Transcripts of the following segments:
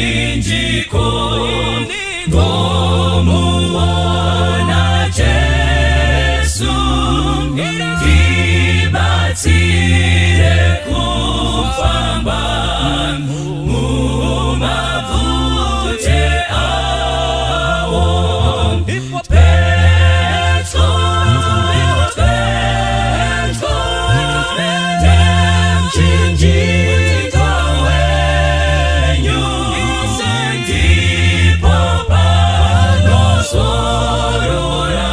Muchinjiko ndomuona Jesu ndibatsire kufamba mumabvute awo Petro, Petro, nemuchinjiko wenyu ndipo panozorora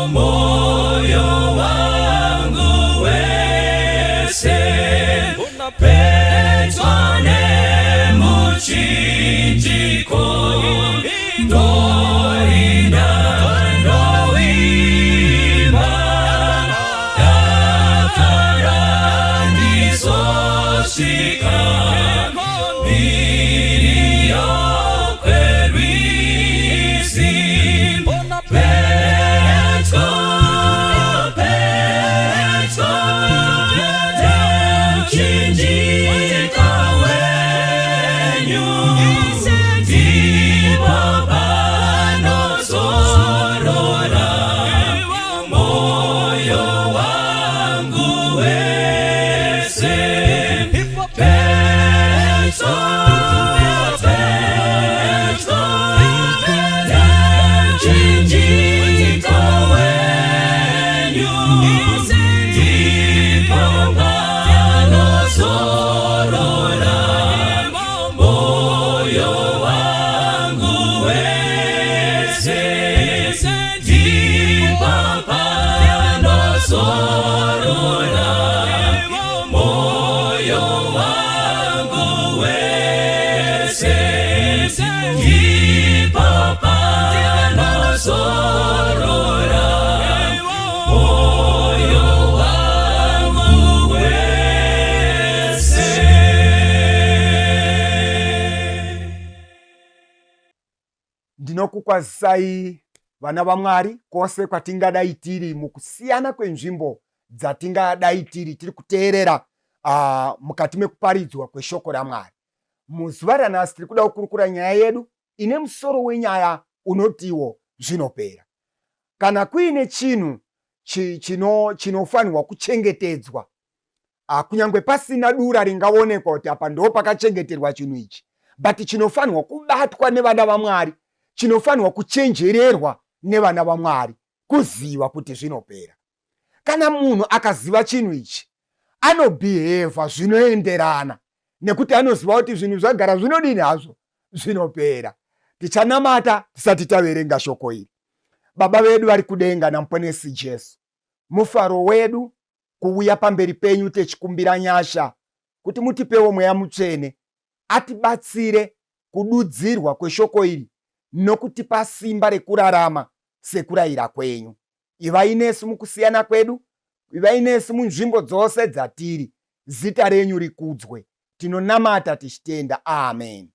moyo wangu wese Petro nemuchinjiko ndorinda ndoimba dakara ndizosvika mhiri yokwerwizi Petro, Petro, nemuchinjiko wenyu ndipo panozorora moyo wangu wese Petro, Petro, nemuchinjiko wenyu ndipo panozorora moyo wangu wese ndipo panozorora moyo wangu wese ndipo panozorora moyo wangu wese. Ndinokukwazisai vana vaMwari kwose kwatingadai tiri mukusiyana kwenzvimbo dzatingadai tiri tiri kuteerera mukati mekuparidzwa kweshoko raMwari. Muzuva ranhasi tiri kuda kukurukura nyaya yedu ine musoro wenyaya unotiwo zvinopera. Kana kuine chinhu chinofanirwa kuchengetedzwa kunyange pasina dura ringaonekwa kuti apa ndo pakachengeterwa chinhu ichi, but chinofanirwa kubatwa nevana vaMwari, chinofanirwa kuchenjererwa nevana vaMwari, kuziva kuti zvinopera. Kana munhu akaziva chinhu ichi, anobhihevha zvinoenderana nekuti anoziva kuti zvinhu zvagara zvinodini hazvo, zvinopera. Tichanamata tisati taverenga shoko iri. Baba vedu vari kudenga naMuponesi Jesu, mufaro wedu kuuya pamberi penyu techikumbira nyasha kuti mutipewo Mweya Mutsvene atibatsire kududzirwa kweshoko iri nokutipa simba rekurarama sekurayira kwenyu. Ivai nesu mukusiyana kwedu, ivai nesu munzvimbo dzose dzatiri. Zita renyu rikudzwe. Tinonamata tichitenda. Amen.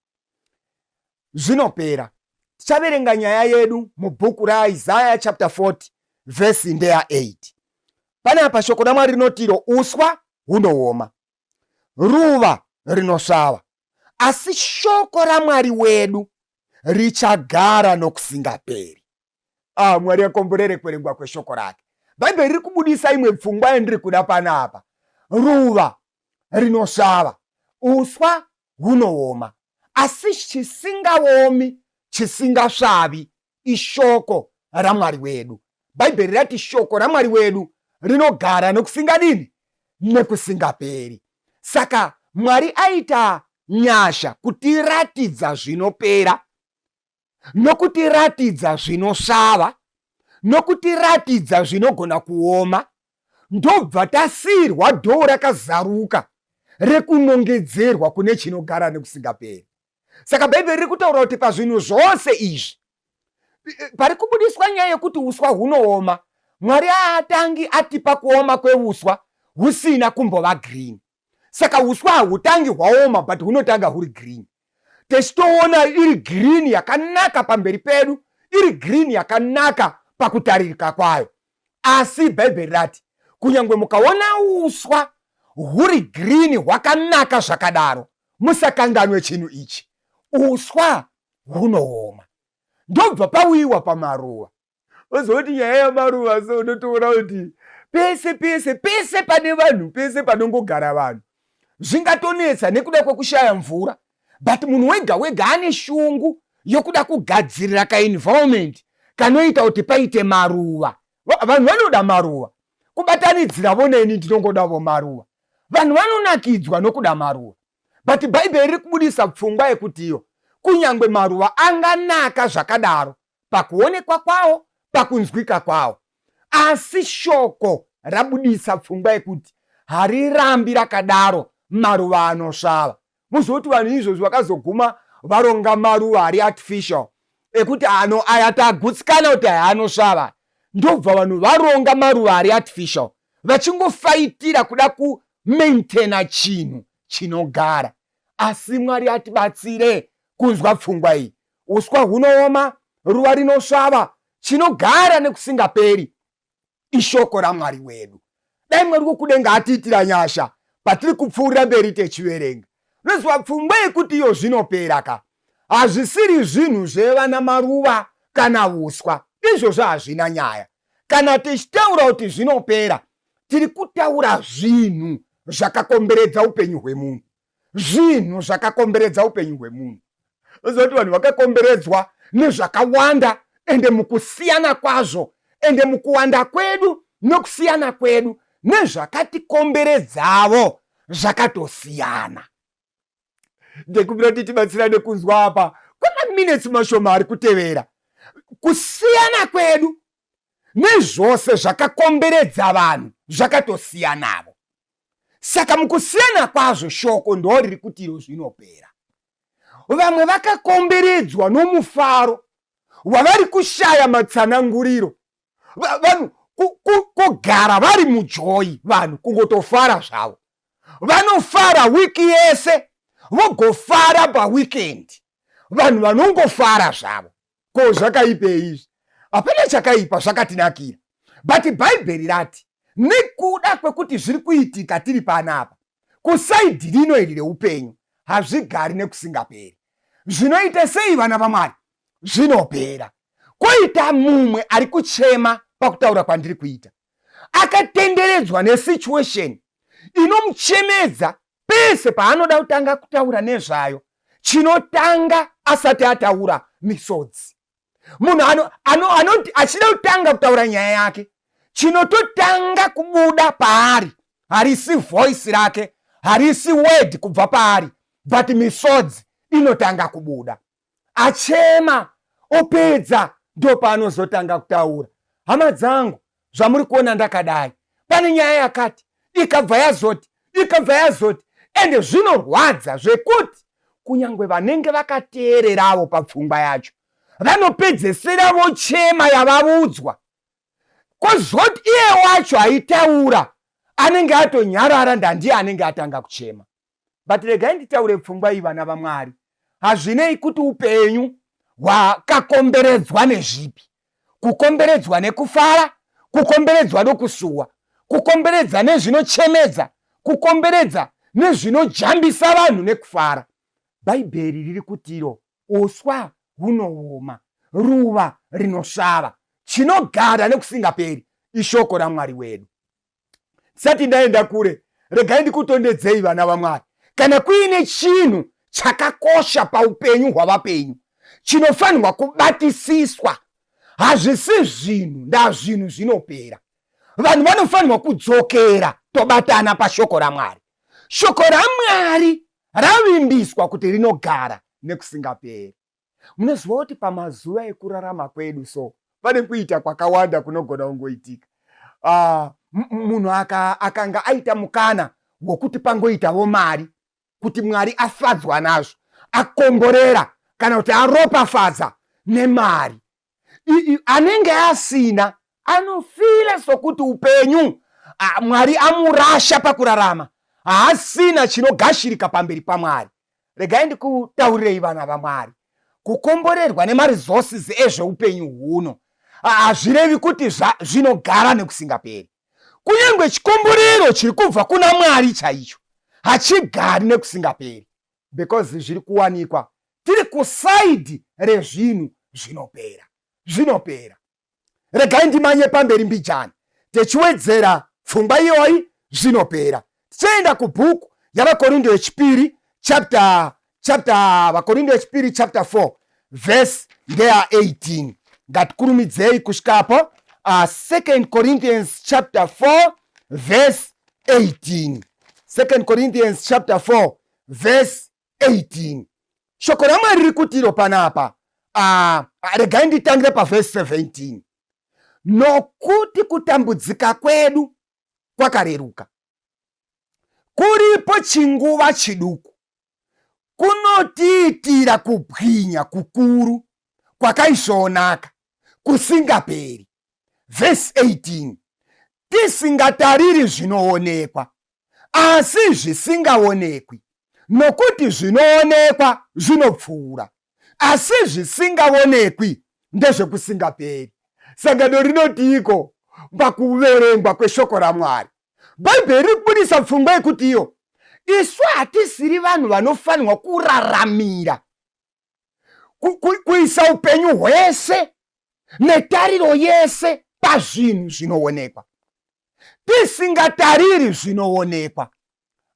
Zvinopera. Tichaverenga nyaya yedu mubhuku raIsaiah chapter 40 vhesi ndeya 8. Panapa shoko raMwari rinotiro uswa hunooma, ruva rinosvava, asi shoko raMwari wedu richagara nokusingaperi. Ah, Mwari akomborere kuverengwa kweshoko rake. Bhaibheri riri kubudisa imwe pfungwa yandiri kuda panapa. Ruva rinosvava, uswa hunooma, asi chisingaomi chisingasvavi ishoko raMwari wedu. Bhaibheri rati shoko raMwari wedu rinogara nokusingadini? Nekusingaperi. Saka Mwari aita nyasha kutiratidza zvinopera, nokutiratidza zvinosvava, nokutiratidza zvinogona kuoma, ndobva tasiirwa dhoo rakazaruka rekunongedzerwa kune chinogara nekusingaperi. Saka Bhaibheri riri kutaura kuti pazvinhu zvose izvi pari kubudiswa nyaya yekuti uswa hunooma. Mwari haatangi atipa kuoma kweuswa husina kumbova green. Saka uswa hahutangi hwaoma but hunotanga huri green. Techitoona iri green yakanaka pamberi pedu, iri green yakanaka pakutaririka kwayo. Asi Bhaibheri rati kunyange mukaona uswa huri green hwakanaka zvakadaro, musakanganwe chinhu ichi. Uswa hunooma, ndobva pauyiwa pamaruva. Ozoti nyaya yamaruva so unotoona kuti pese pese pese pane vanhu, pese panongogara vanhu zvingatonetsa nekuda kwekushaya mvura, but munhu wega wega ane shungu yokuda kugadzirira kaenvironment kanoita kuti paite maruva. Vanhu vanoda maruva, kubatanidziravo neni ndinongodavo maruva. Vanhu vanonakidzwa nokuda maruva, but Bhaibheri riri kubudisa pfungwa yekuti iyo kunyange maruva anganaka zvakadaro pakuonekwa kwawo, pakunzwika kwawo, asi shoko rabudisa pfungwa yekuti harirambi rakadaro, maruva anosvava. Muzoti vanhu izvozvi vakazoguma varonga maruva ari artificial ekuti ano aya tagutsikana kuti aya anosvava, ndobva vanhu varonga maruva ari artificial vachingofaitira kuda kumaintaina chinhu chinogara. Asi Mwari atibatsire kunzwa pfungwa iyi. Uswa hunooma, ruva rinosvava, chinogara nekusingaperi ishoko raMwari wedu. Dai Mwari wokudenga atiitira nyasha patiri kupfuurira mberi techiverenga. Unoziva pfungwa yekuti iyo zvinopera ka, hazvisiri zvinhu zvevana maruva kana uswa, izvozvo hazvina nyaya. Kana tichitaura kuti zvinopera, tiri kutaura zvinhu zvakakomberedza upenyu hwemunhu. Zvinhu zvakakomberedza upenyu hwemunhu. Unoziva kuti vanhu vakakomberedzwa nezvakawanda, ende mukusiyana kwazvo, ende mukuwanda kwedu nokusiyana kwedu nezvakatikomberedzavo zvakatosiyana. Ndikumbira kuti tibatsirane kunzwa apa kwemaminetsi mashoma ari kutevera. Kusiyana kwedu nezvose zvakakomberedza vanhu zvakatosiyanavo. Saka mukusiyana kwazvo, shoko ndo riri kuti iro zvinopera. Vamwe vakakomberedzwa nomufaro wavari kushaya matsananguriro. Vanhu kugara vari mujoyi, vanhu kungotofara zvavo. Vanofara wiki yese, vogofara pawikendi. Vanhu vanongofara zvavo. Ko zvakaipei izvi? Hapana chakaipa, zvakatinakira. But Bhaibheri rati nekuda kwekuti zviri kuitika tiri panapa kusaidhi rino iri reupenyu, hazvigari nekusingaperi. Zvinoita sei vana vaMwari? Zvinopera. Koita mumwe ari kuchema pakutaura kwandiri kuita, akatenderedzwa nesituation inomuchemedza. Pese paanoda kutanga kutaura nezvayo, chinotanga asati ataura misodzi. Munhu anoti ano, ano, achida kutanga kutaura nyaya yake, chinototanga kubuda paari harisi voice rake, harisi word kubva paari, but misodzi inotanga kubuda. Achema opedza, ndopaanozotanga kutaura. Hama dzangu, zvamuri kuona ndakadai, pane nyaya yakati ikabva yazoti, ikabva yazoti, ende zvinorwadza zvekuti kunyange vanenge vakateereravo papfungwa yacho vanopedzesera vochema yavavudzwa. Kozoti iye wacho aitaura anenge atonyarara, ndandiye anenge atanga kuchema. But regai nditaure pfungwa iyi, vana vaMwari. Hazvinei kuti upenyu hwakakomberedzwa nezvipi, kukomberedzwa nekufara, kukomberedzwa nokusuwa, kukomberedza nezvinochemedza, kukomberedza nezvinojambisa vanhu nekufara. Bhaibheri riri kutiro uswa hunooma, ruva rinosvava, chinogara nekusingaperi ishoko raMwari wedu. Tisati ndaenda kure, regai ndikutondedzei vana vaMwari. Kana kuine chinhu chakakosha paupenyu hwavapenyu chinofanirwa kubatisiswa, hazvisi zvinhu, ndazvinhu zvinopera. Vanhu vanofanirwa kudzokera tobatana pashoko raMwari. Shoko raMwari ravimbiswa kuti rinogara nekusingaperi. Munoziva kuti pamazuva ekurarama kwedu so pane kuita kwakawanda kunogona kungoitika. Munhu akanga aita mukana wokuti pangoitavo mari, kuti Mwari afadzwa nazvo, akomborera kana kuti aropafadza nemari, anenge asina anofila sokuti upenyu Mwari amurasha pakurarama, haasina chinogashirika pamberi paMwari. Regai ndikutaurirei vana vaMwari, kukomborerwa nemaresources ezveupenyu huno hazvirevi kuti zvinogara nekusingaperi. Kunyange chikomborero chiri kubva kuna Mwari chaicho hachigari nekusingaperi, because zviri kuwanikwa. Tiri kusaidhi rezvinhu zvinopera. Zvinopera. Regai ndimanye pamberi mbijana tichiwedzera pfungwa iyoyi zvinopera. Tichaenda kubhuku yaVaKorindo yechipiri chapter chapter VaKorindo yechipiri chapter 4 verse ndeya 18. Ngatikurumidzei kusvikapo. 2 Corinthians chapter 4 verse 18. 2 Corinthians chapter 4 verse 18. Shoko raMwari riri kuti iro panapa. Regai nditangire pavhesi 17. Nokuti kutambudzika kwedu kwakareruka, kuripo chinguva chiduku, kunotiitira kubwinya kukuru kwakaisvonaka kusingaperi. Vhesi 18. Tisingatariri zvinoonekwa, asi zvisingaonekwi, nokuti zvinoonekwa zvinopfuura, asi zvisingaonekwi ndezvekusingaperi. Sangano rinotiiko pakuverengwa kweshoko raMwari? Bhaibheri riri kubudisa pfungwa yekuti iyo isu hatisiri vanhu vanofanirwa kuraramira kuisa upenyu hwese netariro yese pazvinhu zvinoonekwa, tisingatariri zvinoonekwa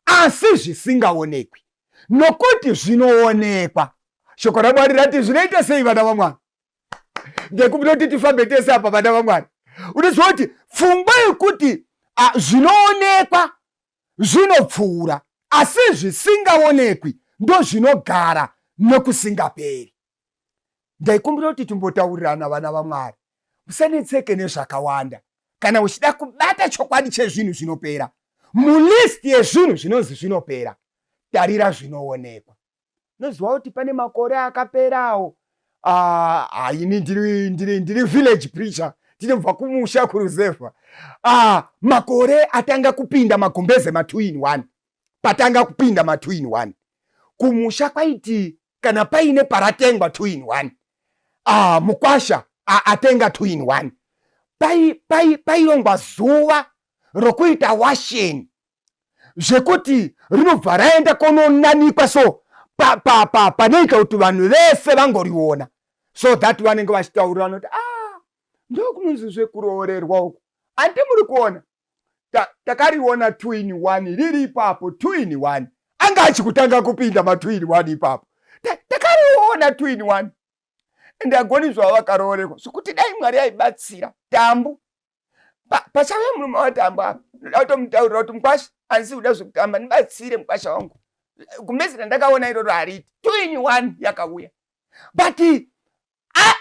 asi zvisingaonekwi, nokuti zvinoonekwa. Shoko raMwari rati zvinoita sei vana vaMwari? Ndekubinoti tifambe tese apa vana vaMwari. Unoziva kuti pfungwa yekuti zvinoonekwa zvinopfuura asi zvisingaonekwi ndozvinogara nokusingaperi. Ndaikumbira kuti timbotaurirana vana vaMwari. Musanetseke nezvakawanda. Kana uchida kubata chokwadi chezvinhu zvinopera, mulist yezvinhu zvinonzi zvinopera, tarira zvinoonekwa. Unoziva kuti pane makore akaperawo, ini ndiri village preacher, tinobva kumusha kuruzevha. Makore atanga kupinda magumbeze ma2 in 1, patanga kupinda ma2 in 1 kumusha kwaiti kana paine paratengwa 2 in 1, mukwasha atenga 2 in 1, pairongwa zuva rokuita washeni zvekuti rinobva raenda kononanikwa so panoita kuti vanhu vese vangoriona, so that vanenge vachitaurirana kuti ndokunonzi zvekuroorerwa uku, handi muri kuona takariona 2 in 1 riri ipapo. 2 in 1 anga achikutanga kupinda ma 2 in 1 ipapo, takariona 2 in 1 ende agoni zvavakaroorerwa zvekuti dai Mwari aibatsira Tambu. Pachauya murume waTambu apa, ndoda kutomutaurira kuti mukwasha, handisi kuda zvekutamba, ndibatsire mukwasha wangu, gumbezi randakaona iroro hariti. 2 in 1 yakauya, but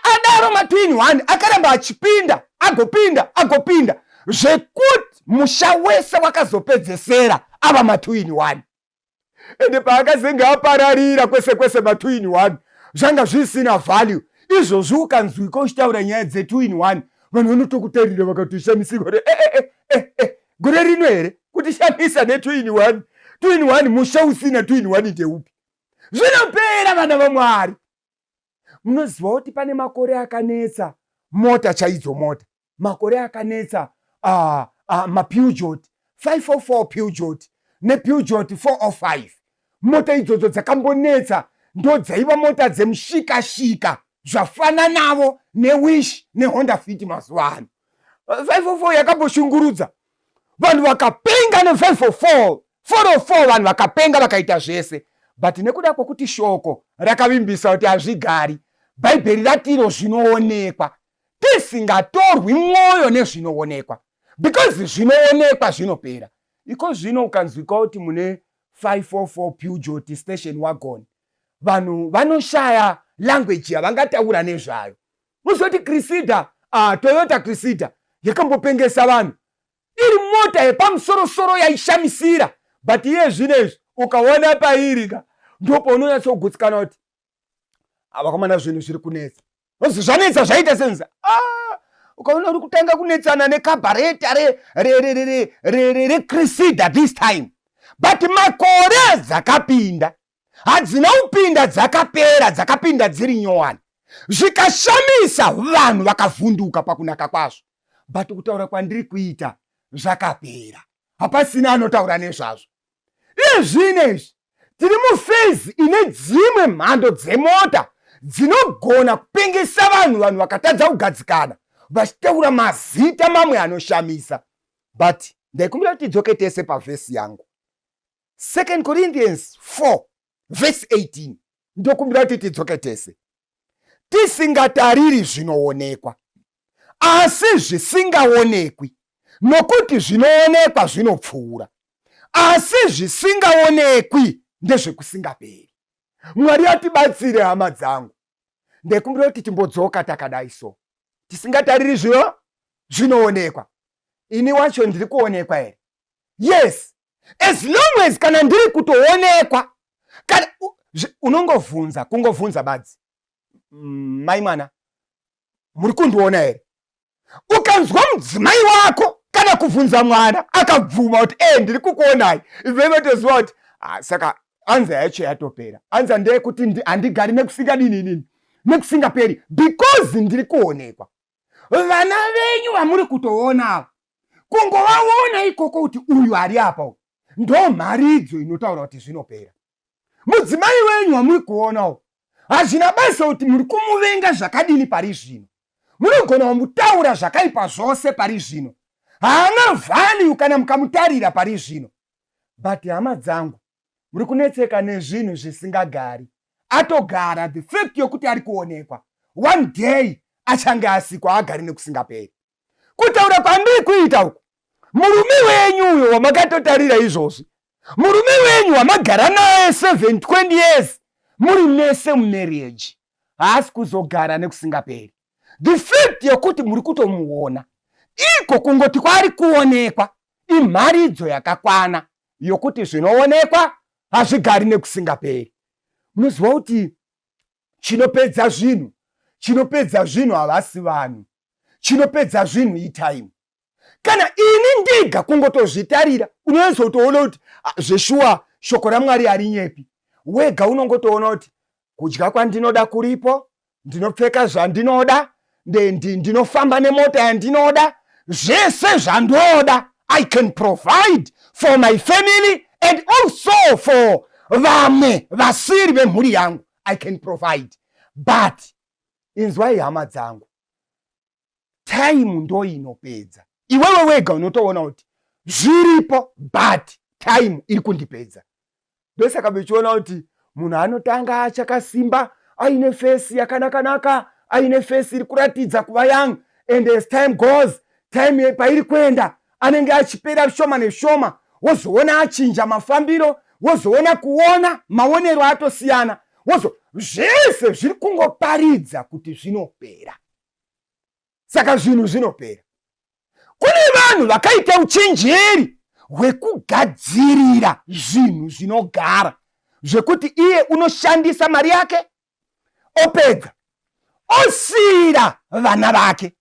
adaro ma2 in 1 akaramba achipinda, agopinda, agopinda, zvekuti musha wese wakazopedzesera ava ma2 in 1. Ende paakazenge apararira kwese kwese ma2 in 1, zvanga zvisina value. Izvozvi ukanzwika uchitaura nyaya dze2 in 1, vanhu vanotokutarira vakatoshamisika kuti eh, eh, eh, eh, gore rino here kutishamisa ne2 in 1? 2 in 1, musha usina 2 in 1 ndeupi? Zvinopera vana vaMwari. Munoziva kuti pane makore akanetsa mota chaidzo, mota, makore akanetsa maPeugeot 504, Peugeot nePeugeot 405, mota idzodzo dzakambonetsa, ndo dzaiva mota dzemushikashika, zvafananavo neWish neHonda Fit mazuva ano. 504 yakamboshungurudza vanhu, vakapenga ne504, 404, vanhu vakapenga vakaita zvese, but nekuda kwokuti shoko rakavimbisa kuti hazvigari, Bhaibheri ratiro zvinoonekwa, tisingatorwi mwoyo nezvinoonekwa because zvinoonekwa zvinopera. Iko zvino ukanzwika kuti mune 504 Peugeot station wagon, vanhu vanoshaya language yavangataura nezvayo. Muzoti Cressida, Toyota Cressida yakambopengesa vanhu, iri mota yepamusorosoro yaishamisira, but iye zvinezvi ukaona pairi ka, ndopaunonyatsogutsikana kuti vakomana, zvinhu zviri kunetsa. Ozi zvanetsa zvaita senza, ukaona uri kutanga kunetsana nekabareta reCressida this time. But makore dzakapinda hadzina kupinda dzakapera, dzakapinda dziri nyowani, zvikashamisa vanhu, vakavhunduka pakunaka kwazvo. But kutaura kwandiri kuita, zvakapera, hapasina anotaura nezvazvo iye zvinezvi. Tiri mufezi ine dzimwe mhando dzemota dzinogona kupengesa vanhu, vanhu vakatadza kugadzikana vachitaura mazita mamwe anoshamisa. But ndaikumbira kuti tidzoke tese pavhesi yangu, 2 Corinthians 4 vhesi 18. Ndokumbira kuti tidzoke tese, tisingatariri zvinoonekwa asi zvisingaonekwi, nokuti zvinoonekwa zvinopfuura, asi zvisingaonekwi ndezvekusingaperi. Mwari atibatsire, hama dzangu. Ndekumbira kuti timbodzoka takadai so, tisingatariri zvino zvinoonekwa. Ini wacho ndiri kuonekwa here? Yes, as long as kana ndiri kutoonekwa, kana unongovhunza, kungovhunza badzi, mai mwana, muri kundiona here? Ukanzwa mudzimai wako kana kuvhunza mwana akabvuma kuti e ndiri kukuonai, ive vatoziva kuti ah, saka anza yacho yatopera. Anza ndeyekuti handigari nekusingadini inini, nekusingaperi, because ndiri kuonekwa. Vana venyu vamuri kutoona ava, kungovaona ikoko kuti uyu ari apa uyu, ndo mharidzo inotaura kuti zvinopera. Mudzimai wenyu wamuri kuona uyu, hazvina basa kuti muri kumuvenga zvakadini pari zvino, munogona kumutaura zvakaipa zvose pari zvino, haana value kana mukamutarira pari zvino, but hama dzangu, muri kunetseka nezvinhu zvisingagari. Atogara, the fact yokuti ari kuonekwa, one day achange asikwa, agari nekusingaperi. Kutaura kwandiri kuita uku, murume wenyu uyo wamakatotarira izvozvi, murume wenyu wamagara naye 7 20 years muri mese mumarriage, haasi kuzogara nekusingaperi. The fact yekuti muri kutomuona iko, kungoti kwaari kuonekwa, imharidzo yakakwana yokuti zvinoonekwa hazvigari nekusingaperi. Munoziva kuti chinopedza zvinhu, chinopedza zvinhu havasi vanhu, chinopedza zvinhu itime. Kana ini ndiga kungotozvitarira, unonyatsotoona kuti ah, zveshuwa shoko raMwari harinyepi. Wega unongotoona kuti kudya kwandinoda kuripo, ndinopfeka zvandinoda, ndinofamba nemota yandinoda, zvese zvandoda I can provide for my family and also for vamwe vasiri vemhuri yangu, I can provide. But inzwai, hama dzangu, time ndo inopedza. Iwewe wega unotoona kuti zviripo, but time iri kundipedza. Ndosaka muchiona kuti munhu anotanga achakasimba, aine face yakanaka-naka, aine face iri kuratidza kuva young, and as time goes, time pairi kuenda, anenge achipera shoma neshoma. Wozoona achinja mafambiro, wozoona kuona maonero atosiyana, wozo zvese zviri kungoparidza kuti zvinopera. Saka zvinhu zvinopera. Kune vanhu vakaita uchenjeri hwekugadzirira zvinhu zvinogara, zvekuti iye unoshandisa mari yake, opedza, osiyira vana vake,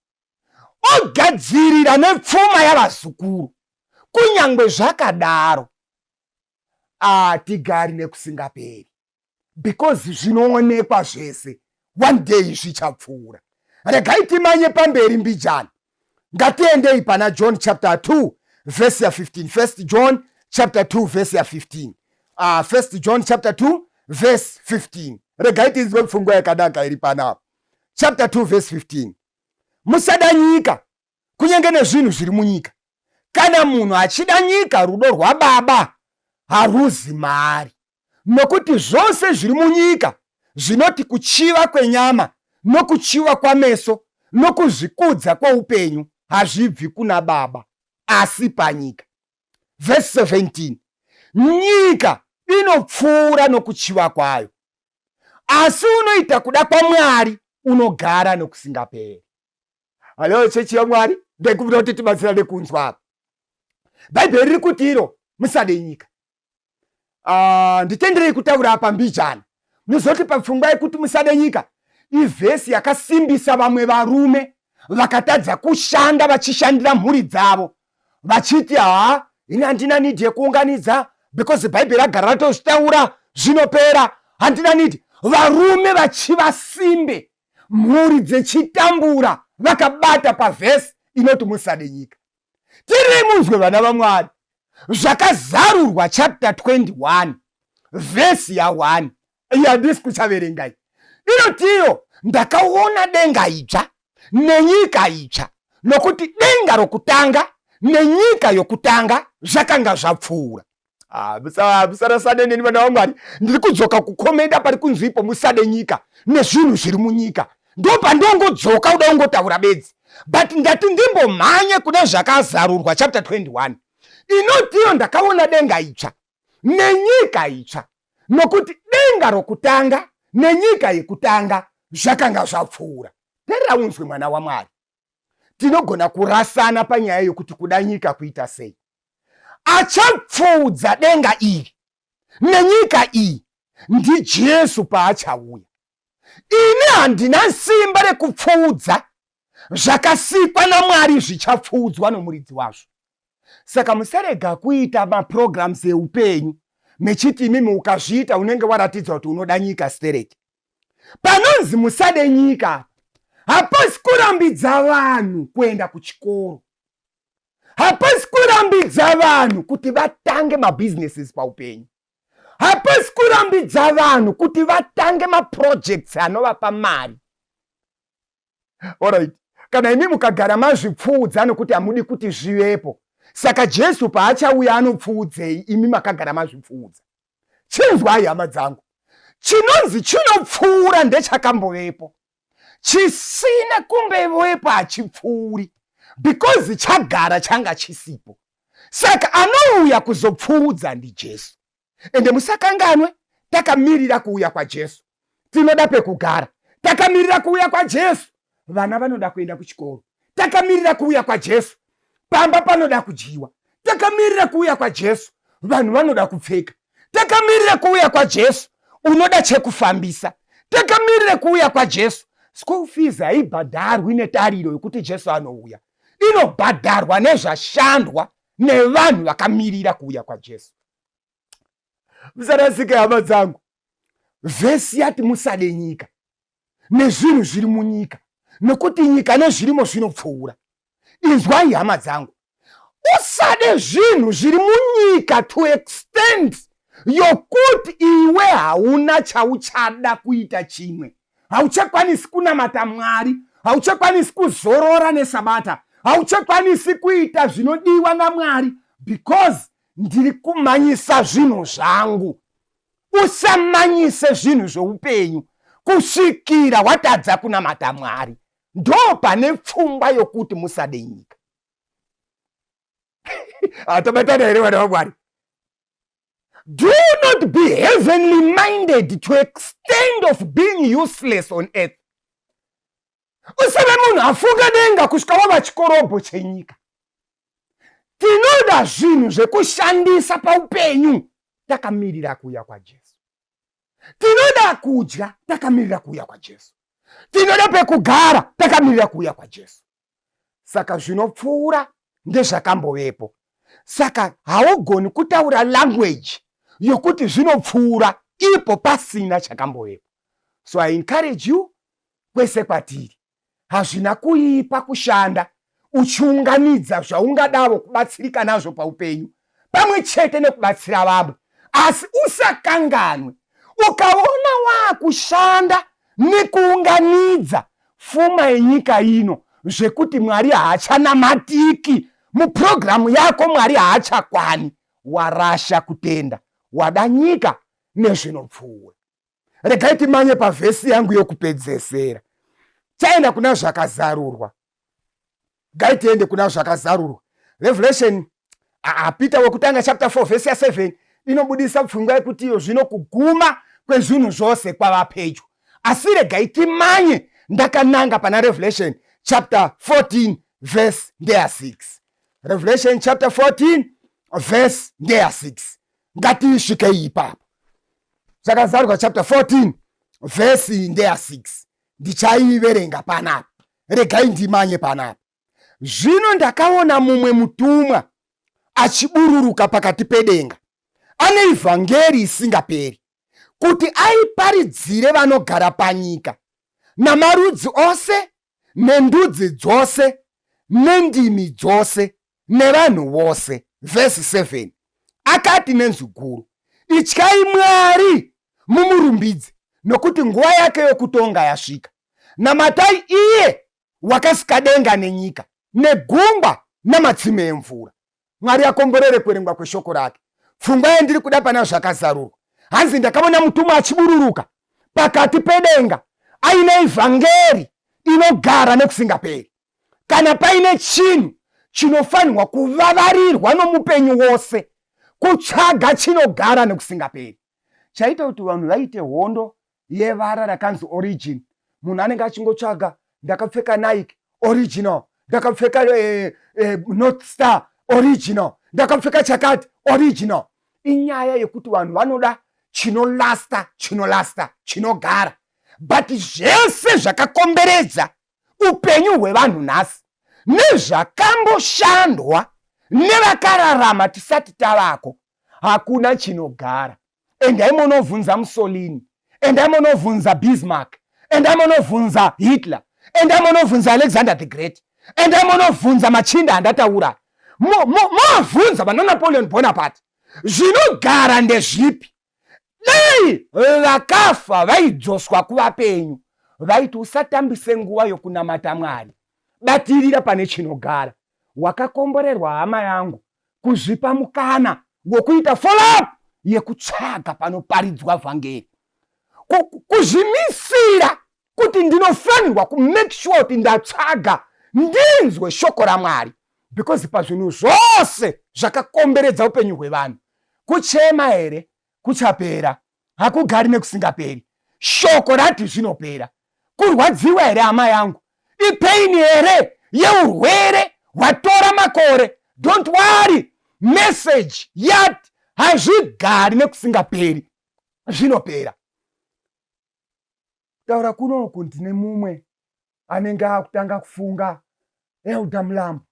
ogadzirira nepfuma yavazukuru. Kunyange zvakadaro, hatigari nekusingaperi, because zvinoonekwa zvese one day zvichapfuura. Regai timanye pamberi mbijana. Ngatiendei pana John chapter 2 verse ya 15. First John chapter 2 verse ya 15. First John chapter 2 verse 15. Regai tinzwe pfungwa yakanaka iri panapa. Chapter 2 verse 15: Musada nyika, kunyange nezvinhu zviri munyika. Kana munhu achida nyika, rudo rwaBaba haruzi maari. Nokuti zvose zviri munyika, zvinoti kuchiva kwenyama, nokuchiva kwameso, nokuzvikudza kwoupenyu, hazvibvi kuna Baba, asi panyika. Vhesi 17: Nyika inopfuura nokuchiva kwayo, asi unoita kuda kwaMwari unogara nokusingaperi. Halo, chechi yaMwari, ndekumbira kuti tibatsirane kunzwa apa. Bhaibheri riri kuti iro, musade nyika. Nditenderei kutaura apa mbijana. Muzoti papfungwa yekuti musade nyika, ivhesi yakasimbisa vamwe varume vakatadza kushanda vachishandira mhuri dzavo, vachiti haa, ini handina need yekuunganidza because Bhaibheri ragara ratozvitaura, zvinopera, handina need. Varume vachivasimbe, mhuri dzechitambura, vakabata pavhesi inoti musade nyika. Tiri munzwe, vana vaMwari, Zvakazarurwa chapter 21. vhesi ya1 yandisi kuchaverengai inotiyo ndakaona denga idzva nenyika itsva nokuti denga rokutanga nenyika yokutanga zvakanga zvapfuura ah, musarasane neni vana vamwari ndiri kudzoka kukomenda pari kunzi ipo musade nyika nezvinhu zviri munyika ndopandongodzoka uda ungotaura bedzi but ndati ndimbomhanye kune zvakazarurwa chapter 21 inotiyo ndakaona denga itsva nenyika itsva nokuti denga rokutanga nenyika yekutanga zvakanga zvapfuura terera unzwe mwana wamwari tinogona kurasana panyaya yokuti kuda nyika kuita sei achapfuudza denga iri nenyika iyi ndijesu paachauya ini handina simba rekupfuudza zvakasikwa namwari zvichapfuudzwa nomuridzi wazvo saka musarega kuita maprograms eupenyu mechiti imimi ukazviita unenge waratidza kuti unoda nyika stereki panonzi musade nyika hapasi kurambidza vanhu kuenda kuchikoro hapasi kurambidza vanhu kuti vatange mabusinesses paupenyu hapasi kurambidza vanhu kuti vatange maprojects anovapa mari Alright. Kana imi mukagara mazvipfuudza nokuti hamudi kuti zvivepo, saka Jesu paachauya anopfuudzei imi makagara mazvipfuudza? Chinzwai hama dzangu, chinonzi chinopfuura ndechakambovepo, chisina kumbevepo hachipfuuri because chagara changa chisipo. Saka anouya kuzopfuudza ndiJesu. Ende musakanganwe, takamirira kuuya kwaJesu. Tinoda pekugara. Takamirira kuuya kwaJesu. Vana vanoda kuenda kuchikoro. Takamirira kuuya kwaJesu. Pamba panoda kudyiwa. Takamirira kuuya kwaJesu. Vanhu vanoda kupfeka. Takamirira kuuya kwaJesu. Unoda chekufambisa. Takamirira kuuya kwaJesu. School fees haibhadharwi netariro yokuti Jesu anouya. Inobhadharwa nezvashandwa nevanhu vakamirira kuuya kwaJesu. Musarasike hama dzangu. Vhesi yati musade nyika nezvinhu zviri munyika nokuti nyika nezvirimo zvinopfuura. Inzwai hama dzangu, usade zvinhu zviri munyika to extend yokuti iwe hauna chauchada kuita chimwe hauchakwanisi kunamata Mwari, hauchakwanisi kuzorora nesabata, hauchakwanisi kuita zvinodiwa naMwari because ndiri kumanyisa zvinhu zvangu. Usamanyise zvinhu zveupenyu kusvikira watadza kunamata Mwari. Ndo pane pfungwa yokuti musade nyika. Tabatana here vana vaMwari? Do not be heavenly minded to extent of being useless on earth. Usave munhu afunga denga kusvika wava chikorobho chenyika. Tinoda zvinhu zvekushandisa paupenyu takamirira kuuya kwaJesu. Tinoda kudya takamirira kuuya kwaJesu. Tinoda pekugara takamirira kuuya kwaJesu. Saka zvinopfuura ndezvakambovepo. Saka haugoni kutaura language yokuti zvinopfuura ipo pasina chakambovepo. So I encourage you kwese kwatiri. Hazvina kuipa kushanda uchiunganidza zvaungadavo kubatsirika nazvo paupenyu pamwe chete nekubatsira vamwe, asi usakanganwe ukaona waakushanda nekuunganidza fuma yenyika ino zvekuti Mwari haachanamatiki mupurogiramu yako, Mwari haachakwani, warasha kutenda, wada nyika nezvinopfuura. Regai timanye pavhesi yangu yokupedzesera. Chaenda kuna Zvakazarurwa. Gai tiende kuna Zvakazarurwa. Revelation, Peter wekutanga chapter 4 vhesi ya 7 inobudisa pfungwa yekuti iyo zvino kuguma kwezvinhu zvose kwava pedyo. Asi regai timanye ndakananga pana Revelation chapter 14 verse ndeya 6. Revelation chapter 14 verse ndeya 6. Ngatisvikei ipapo. Zvakazarurwa chapter 14 verse ndeya 6. Ndichaiverenga panapa. Regai ndimanye panapa. Zvino ndakaona mumwe mutumwa achibururuka pakati pedenga ane ivhangeri isingaperi, kuti aiparidzire vanogara panyika, namarudzi ose, nendudzi dzose, nendimi dzose, nevanhu vose. Vhesi 7 akati nenzwi guru, Ityai Mwari mumurumbidze, nokuti nguva yake yokutonga yasvika. Namatai iye wakasika denga nenyika negungwa namatsime emvura. Mwari akomborere kuverengwa kweshoko rake. Pfungwa yandiri kuda pana Zvakazarurwa, hanzi ndakaona mutumwa achibururuka pakati pedenga aine ivhangeri inogara nekusingaperi. Kana paine chinhu chinofanirwa kuvavarirwa nomupenyu wose, kutsvaga chinogara nekusingaperi. Chaita kuti vanhu vaite hondo yevara rakanzi origin, munhu anenge achingotsvaga, ndakapfeka Nike original, ndakapfeka North Star original, ndakapfeka chakati original. Inyaya yekuti vanhu vanoda chinolasta, chinolasta, chinogara. But zvese zvakakomberedza upenyu hwevanhu nhasi nezvakamboshandwa nevakararama tisati tavako, hakuna chinogara. Endai munovhunza Mussolini, endai munovhunza Bismarck, endai munovhunza Hitler, endai munovhunza Alexander the Great, endai munovhunza machinda andataura, movhunza vana Napoleon Bonaparte, zvinogara ndezvipi? Dai vakafa vaidzoswa kuvapenyu, vaiti usatambise nguva yokunamata Mwari, batirira pane chinogara. Wakakomborerwa hama yangu kuzvipa mukana wokuita follow up yekutsvaga panoparidzwa vhangeri, kuzvimisira kuti ndinofanirwa kumake sure kuti ndatsvaga ndinzwe shoko raMwari, because pazvinhu zvose zvakakomberedza upenyu hwevanhu, kuchema here kuchapera, hakugari nekusingaperi. Shoko rati zvinopera. Kurwadziwa here hama yangu? Ipain here yeurwere hwatora makore? Don't worry, message yati hazvigari nekusingaperi, zvinopera. Kutaura kunoku ndine mumwe anenge akutanga kufunga, Elder Mulambo,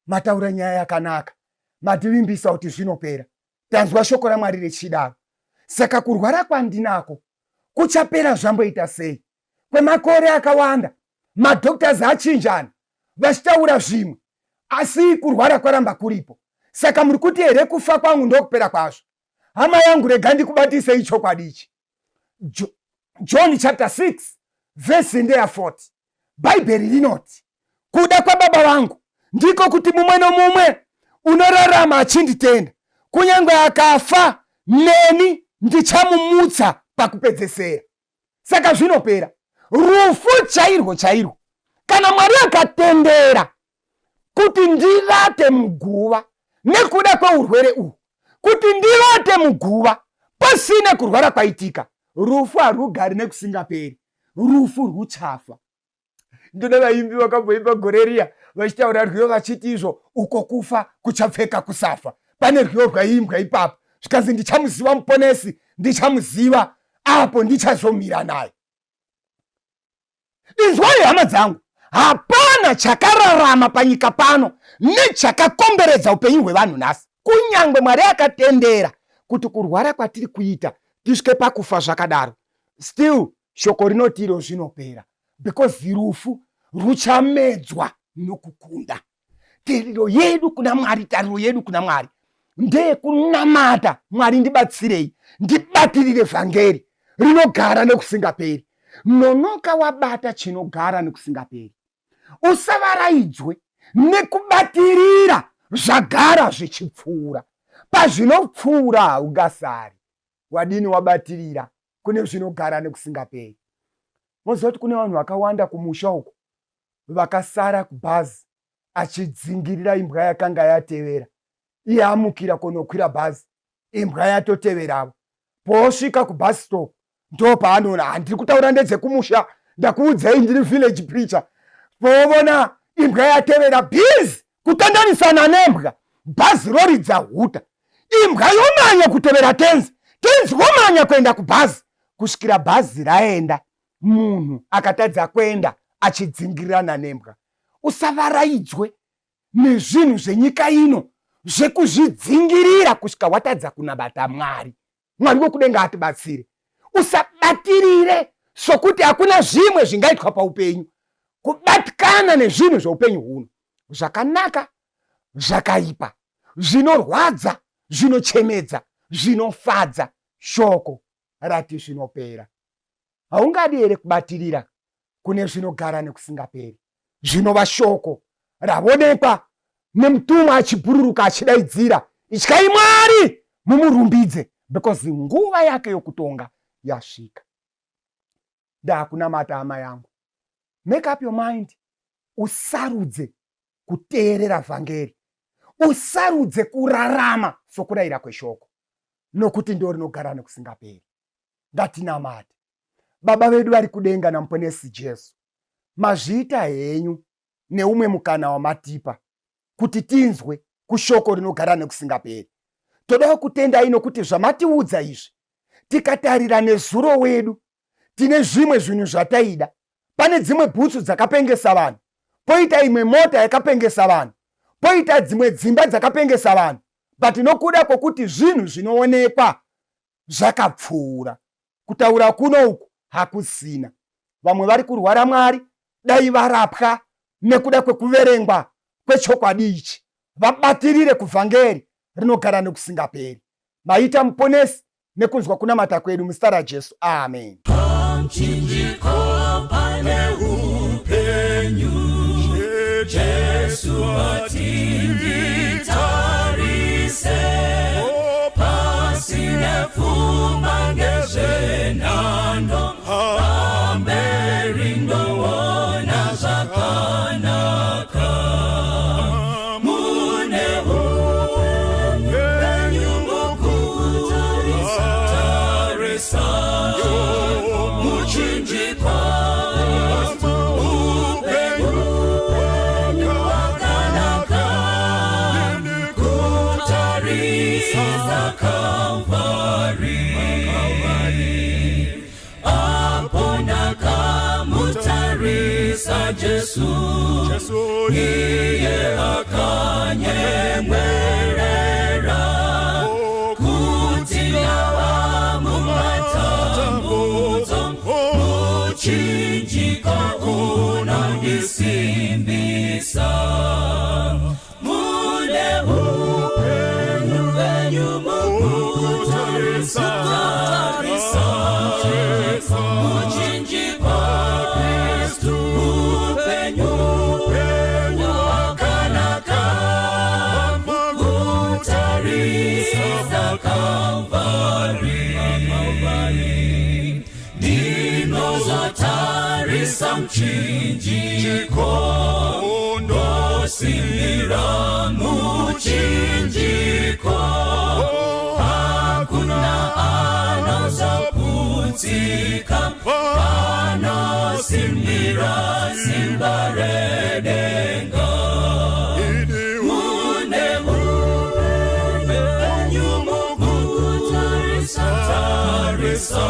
mataura nyaya yakanaka, mativimbisa kuti zvinopera, tanzwa shoko raMwari rechidaro, saka kurwara kwandinako kuchapera zvamboita sei? Kwemakore akawanda madoctors achinjana vachitaura zvimwe, asi kurwara kwaramba kuripo. Saka muri kuti here kufa kwangu ndokupera kwazvo? Hama yangu, rega ndikubatisei chokwadi ichi. John chapter 6 vhesi ndeya 40, Bhaibheri rinoti, kuda kwababa vangu ndiko kuti mumwe nomumwe unorarama achinditenda, kunyange akafa, neni ndichamumutsa pakupedzesera. Saka zvinopera. Rufu chairwo chairwo, kana Mwari akatendera kuti ndivate muguva nekuda kweurwere uhu, kuti ndivate muguva pasina kurwara kwaitika, rufu harugari nekusingaperi, rufu rwuchafa. Ndoda vaimbi vakamboimba gore riya vachitaura rwiyo vachiti izvo uko kufa kuchapfeka kusafa. Pane rwiyo rwaiimbwa ipapo zvikanzi ndichamuziva muponesi, ndichamuziva apo ndichazomira naye. Inzwai hama dzangu, hapana chakararama panyika pano nechakakomberedza upenyu hwevanhu nhasi. Kunyangwe Mwari akatendera kuti kurwara kwatiri kuita tisvike pakufa zvakadaro, still shoko rinoti iro zvinopera, because rufu ruchamedzwa nokukunda. Tariro yedu kuna Mwari, tariro yedu kuna Mwari ndeyekunamata. Mwari ndibatsirei, ndibatirire vhangeri rinogara nekusingaperi. Nonoka wabata chinogara nekusingaperi. Usavaraidzwe nekubatirira zvagara zvichipfuura. Pazvinopfuura haungasari. Wadini wabatirira kune zvinogara nekusingaperi? Moziva kuti kune vanhu vakawanda kumusha uko vakasara kubhazi achidzingirira imbwa yakanga yatevera. Iye amukira kunokwira bhazi, imbwa yatoteveravo. Poosvika kubus stop ndo paanoona, handiri kutaura ndedzekumusha, ndakuudzai ndiri village preacher. Poovona imbwa yatevera, busy kutandanisana nembwa, bhazi roridza huta, imbwa yomanya kutevera tenzi, tenzi womanya kuenda kubhazi kusvikira bhazi raenda. Munhu akatadza kuenda achidzingirirana nembwa. Usavaraidzwe nezvinhu zvenyika ino zvekuzvidzingirira kusvika watadza kunamata Mwari. Mwari wekudenga atibatsire. Usabatirire sokuti hakuna zvimwe zvingaitwa paupenyu. Kubatikana nezvinhu zveupenyu huno, zvakanaka, zvakaipa, zvinorwadza, zvinochemedza, zvinofadza. Shoko rati zvinopera. Haungadi here kubatirira kune zvinogara nekusingaperi, zvinova shoko ravonekwa nemutumwa achibhururuka achidaidzira, ityai Mwari mumurumbidze because nguva yake yokutonga yasvika. Ndakunamata hama yangu, make up your mind, usarudze kuteerera vhangeri, usarudze kurarama sokurayira kweshoko, nokuti ndo rinogara nekusingaperi. Ngatinamate. Baba vedu vari kudenga naMuponesi Jesu, mazviita henyu neumwe mukana wamatipa kuti tinzwe kushoko rinogara nekusingaperi. Todawo kutendai nokuti zvamatiudza izvi, tikatarira nezuro wedu, tine zvimwe zvinhu zvataida. Pane dzimwe bhutsu dzakapengesa vanhu, poita imwe mota yakapengesa vanhu, poita dzimwe dzimba dzakapengesa vanhu, but nokuda kwokuti zvinhu zvinoonekwa zvakapfuura. Kutaura kuno uku hakusina. Vamwe vari kurwara Mwari dai varapwa nekuda kwekuverengwa kwechokwadi ichi, vabatirire kuvhangeri rinogara nekusingaperi. Maita Muponesi nekunzwa kunamata kwedu muzita raJesu, amen. Pamchinjiko pane upenyu, Jesu atinditarise, pasi nepfuma ngezvenhando, pamberi ndoona zvakanaka. Mune upenyu mukutarisa, tarisa, muchinjikwa, upenyu wakanaka, kutarisa Kalvari. Apo ndakamutarisa Jesu, iye akanyemwerera, kuti ndava mumatambudzo, muchinjiko unondisimbisa. Mune upenyu hwenyu mukutarisa, tarisa, muchinjikwa, Kristu upenyu wakanaka, kutarisa Kalvari. Ndinozotarisa muchinjiko, ndosimbira muchinjiko, hakuna anozoputsika panosimbira simba redenga. Mune upenyu mukutarisa, tarisa.